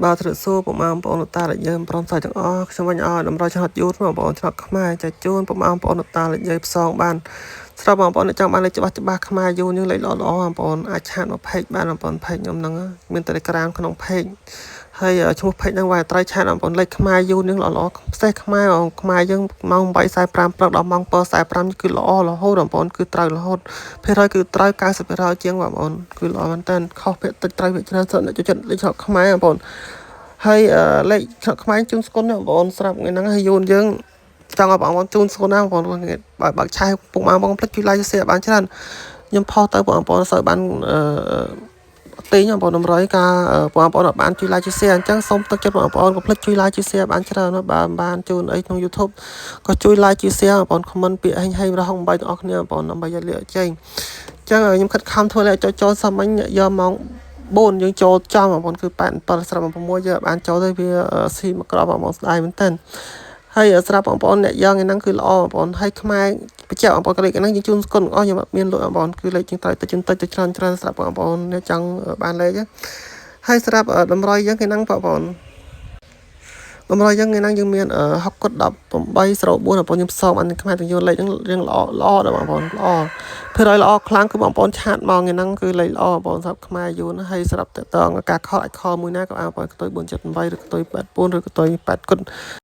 បាទត្រឹសួរពុកម៉ែបងប្អូនលោកតាលោកយាយព្រមសាយទាំងអស់ខ្ញុំវិញឲ្យតម្រុយឆ្នោតយូរបងប្អូនឆ្នោតខ្មែរចែកជូនពុកម៉ែបងប្អូនលោកតាលោកយាយផ្សងបានស្រាប់បងប្អូនចង់បានលេខច្បាស់ច្បាស់ខ្មែរយូរយើងលេខល្អល្អបងប្អូនអាច chat មក page បានបងប្អូន page ខ្ញុំហ្នឹងមាន Telegram ក្នុង page ហើយឈ្មោះ page ហ្នឹងវាត្រូវ chat បងប្អូនលេខខ្មែរយូរនឹងល្អល្អពិសេសខ្មែរបងខ្មែរយើងម៉ោង8:45ព្រឹកដល់ម៉ោង7:45គឺល្អរហូតបងប្អូនគឺត្រូវរហូតភាគរយគឺត្រូវ90%ជាងបងប្អូនគឺល្អមែនតើខុសភាគតិចត្រូវភាគច្រើនសិនអ្នកចូលចិត្តលេខខ្មែរបងប្អូនហើយលេខខ្មែរជូនស្គុនបងប្អូនស្រាប់ថ្ងៃហ្នឹងហើយយូនយើងចង់ឲ្យបងប្អូនជូនស្គុនណាបងប្អូនបើបើកឆាយពុកម៉ែបងប្អូនកុំភ្លេចជួយ like share បានច្រើនខ្ញុំផុសទៅបងប្អូនសូវបានអឺទិញបងប្អូនតម្រុយការបងប្អូនអត់បានជួយ like ជួយ share អញ្ចឹងសូមទឹកចិត្តបងប្អូនកុំភ្លេចជួយ like ជួយ share បានច្រើនបើបានជូនអីក្នុង YouTube ក៏ជួយ like ជួយ share បងប្អូន comment ពាក្យហេងហេងរហ8ទាំងអស់គ្នាបងប្អូនដើម្បីឲ្យលាកចេញអញ្ចឹងខ្ញុំខិតខំធ្វើលេខចុចចូលសាមញ្ញយកម៉ោង4យើងចូលចំបងប្អូនគឺ87ស្រាប់6យើងបានចូលទៅវាស៊ីមកក្របបងប្អូនស្ដាយមែនតើហើយស្រាប់បងប្អូនអ្នកយ៉ាងហ្នឹងគឺល្អបងប្អូនហើយខ្មែរបញ្ជាក់បងប្អូនលេខហ្នឹងយើងជូនស្គុនទាំងអស់ខ្ញុំអត់មានលក់បងប្អូនគឺលេខជាងត្រូវទៅជិនតិចទៅច្រើនច្រើនស្រាប់បងប្អូនអ្នកចង់បានលេខហើយស្រាប់តម្រុយយើងគេហ្នឹងបងប្អូនតម្រុយយើងថ្ងៃហ្នឹងយើងមាន6គុត18 04បងប្អូនខ្ញុំផ្សងបានខ្មែរទាំងយល់លេខហ្នឹងរៀងល្អល្អដល់បងប្អូនល្អភាគរយល្អខ្លាំងគឺបងប្អូន chat មកថ្ងៃហ្នឹងគឺលេខល្អបងប្អូនសម្រាប់ខ្មែរយួនហើយសម្រាប់តកតងការ call អាច call មួយណាក៏បានបងប្អូនខ្ទុយ478ឬខ្ទុយ84ឬខ្ទុយ8គុត។